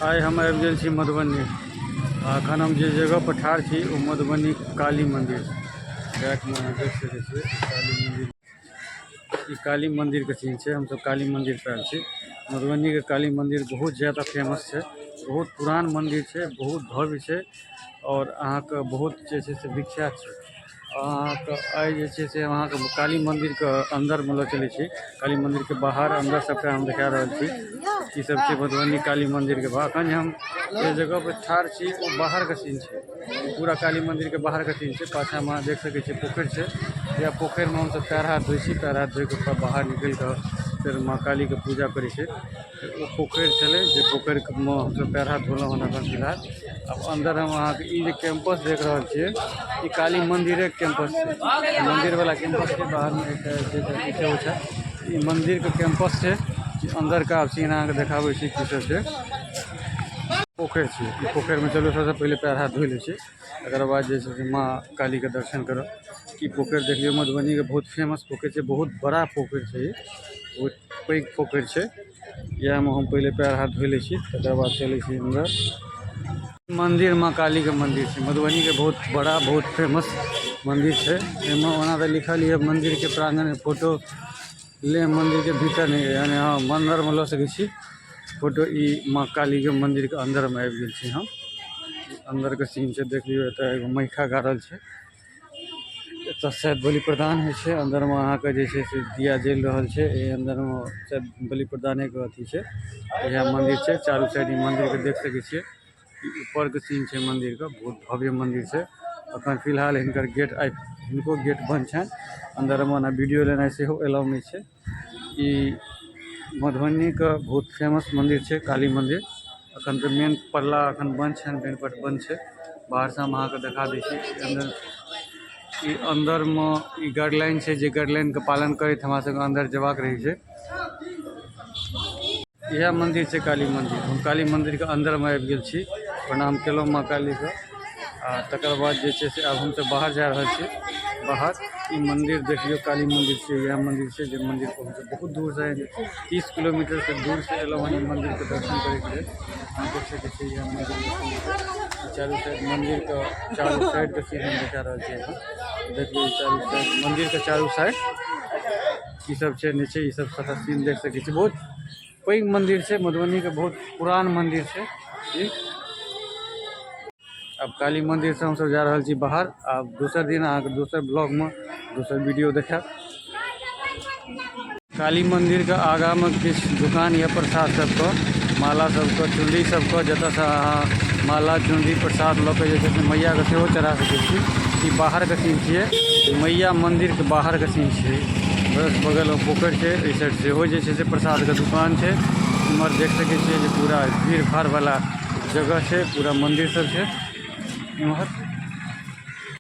आइ हम आबि गेल छी मधुबनी आ एखन हम जे जगह पर ठाढ़ छी ओ मधुबनी काली मन्दिर बैकमे अहाँ देख सकै छियै काली मन्दिर। ई काली मन्दिरके सीन छै। हमसब काली मन्दिर पर आयल छी। मधुबनीके काली मन्दिर बहुत ज्यादा फेमस छै, बहुत पुरान मन्दिर छै, बहुत भव्य छै आओर अहाँके बहुत जे छै से विख्यात छै। अहाँके आइ जे छै से अहाँके काली मन्दिरके अन्दरमे लऽ चलै छी। काली मन्दिरके बाहर अन्दर सबटा हम देखा रहल छी। ई सब छै मधुबनी काली मन्दिरके बाहर। एखन जे हम जे जगह पर ठाढ़ छी ओ बाहरके सीन छै। पूरा काली मन्दिरके बाहरके सीन छै। पाछाँमे अहाँ देख सकै छियै पोखरि छै। इएह पोखरिमे हमसब पैर हाथ धोइ छी। पैर हाथ धोइके बाहर निकलि कऽ फेर माँ कालीके पूजा करै छै। ओ पोखरि छलै जे पोखरिमे हमसब पैर हाथ धोलहुँ हन एखन फिलहाल। आब अन्दर हम अहाँके ई जे कैंपस देख रहल छियै, ई काली मन्दिरेके कैंपस छै। मन्दिरवला कैंपस छै। बाहरमे एकटा छै पीछे ओ छै। ई मन्दिरके कैंपस छै। अन्दरके आब सीन अहाँके देखाबै छी की सब छै। पोखरि छै। ई पोखरिमे चलू, सबसँ पहिले पैर हाथ धोइ लै छी, तकर बाद जे छै से माँ कालीके दर्शन करब। ई पोखरि देख लियौ, मधुबनीके बहुत फेमस पोखरि छै। बहुत बड़ा पोखरि छै। ई बहुत पैघ पोखरि छै। इएहमे हम पहिले पैर हाथ धोइ लै छी, तकर बाद चलै छी अन्दर। मन्दिर माँ कालीके मन्दिर छै। मधुबनीके बहुत बड़ा, बहुत फेमस मन्दिर छै। एहिमे ओना तऽ लिखल यऽ, मन्दिरके प्राङ्गणमे फोटो ले, मन्दिरके भीतर नहि, यानी हँ, अन्दरमे लऽ सकै छी फोटो। ई माँ कालीके मन्दिरके अन्दरमे आबि गेल छी हम। अन्दरके सीन छै, देख लियौ। एतऽ एगो महिखा गाड़ल छै। एतऽ शायद बलि प्रदान होइ छै। अन्दरमे अहाँके जे छै से दिया जलि रहल छै। एहि अन्दरमे शायद बलि प्रदानेके अथी छै। इएह मन्दिर छै। चारू साइड ई मन्दिरके देख सकै छियै। ई ऊपरके सीन छै मन्दिरके। बहुत भव्य मन्दिर छै। अखन फिलहाल हिनकर गेट, आइ हिनको गेट बंद छनि। अन्दरमे ओना वीडियो लेनाइ सेहो एलाउ नहि छै। ई मधुबनीके बहुत फेमस मन्दिर छै काली मन्दिर। अखन तऽ मेन पल्ला अखन बंद छनि, मेन पट बंद छै। बाहरसँ हम अहाँके देखा दै छी अन्दर। ई अन्दरमे ई गाइडलाइन छै, जे गाइडलाइनके पालन करैत हमरा सबके अन्दर जेबाक रहै छै। इएह मन्दिर छै काली मन्दिर। हम काली मन्दिरके अन्दरमे आबि गेल छी। प्रणाम केलहुँ माँ कालीके आ तकर बाद जे छै से आब हमसब बाहर जा रहल छी बाहर। ई मन्दिर देखियौ, काली मन्दिर छै। इएह मन्दिर छै जे मन्दिर पर हमसब बहुत दूरसँ, 30 किलोमीटरसँ दूरसँ एलहुँ हन ई मन्दिरके दर्शन करैके लेल। अहाँ देख सकै छियै, इएह मन्दिरके सीन छै। चारू साइड मन्दिरके चारू साइडके सीन हम देखा रहल छी एखन। देखियौ, चारू साइड मन्दिरके चारू साइड की सब छै, नहि छै, ई सब सबटा सीन देख सकै छी। बहुत पैघ मन्दिर छै। मधुबनीके बहुत पुरान मन्दिर छै ई। आब काली मन्दिरसँ हमसब जा रहल छी बाहर। आब दोसर दिन अहाँके दोसर ब्लॉगमे दोसर वीडियो देखायब। काली मन्दिरके आगाँमे किछु दुकान यऽ प्रसाद सबके, माला सबके, चुनरी सबके, जतऽसँ अहाँ माला, चुनरी, प्रसाद लऽ कऽ जे छै से मैयाके सेहो चढ़ा सकै छी। ई बाहरके सीन छियै। मैया मन्दिरके बाहरके सीन छियै। बस बगलमे पोखरि छै। एहि साइड सेहो जे छै से प्रसादके दुकान छै। इम्हर देख सकै छियै जे पूरा भीड़ भाड़वला जगह छै, पूरा मन्दिर सब छै इम्हर।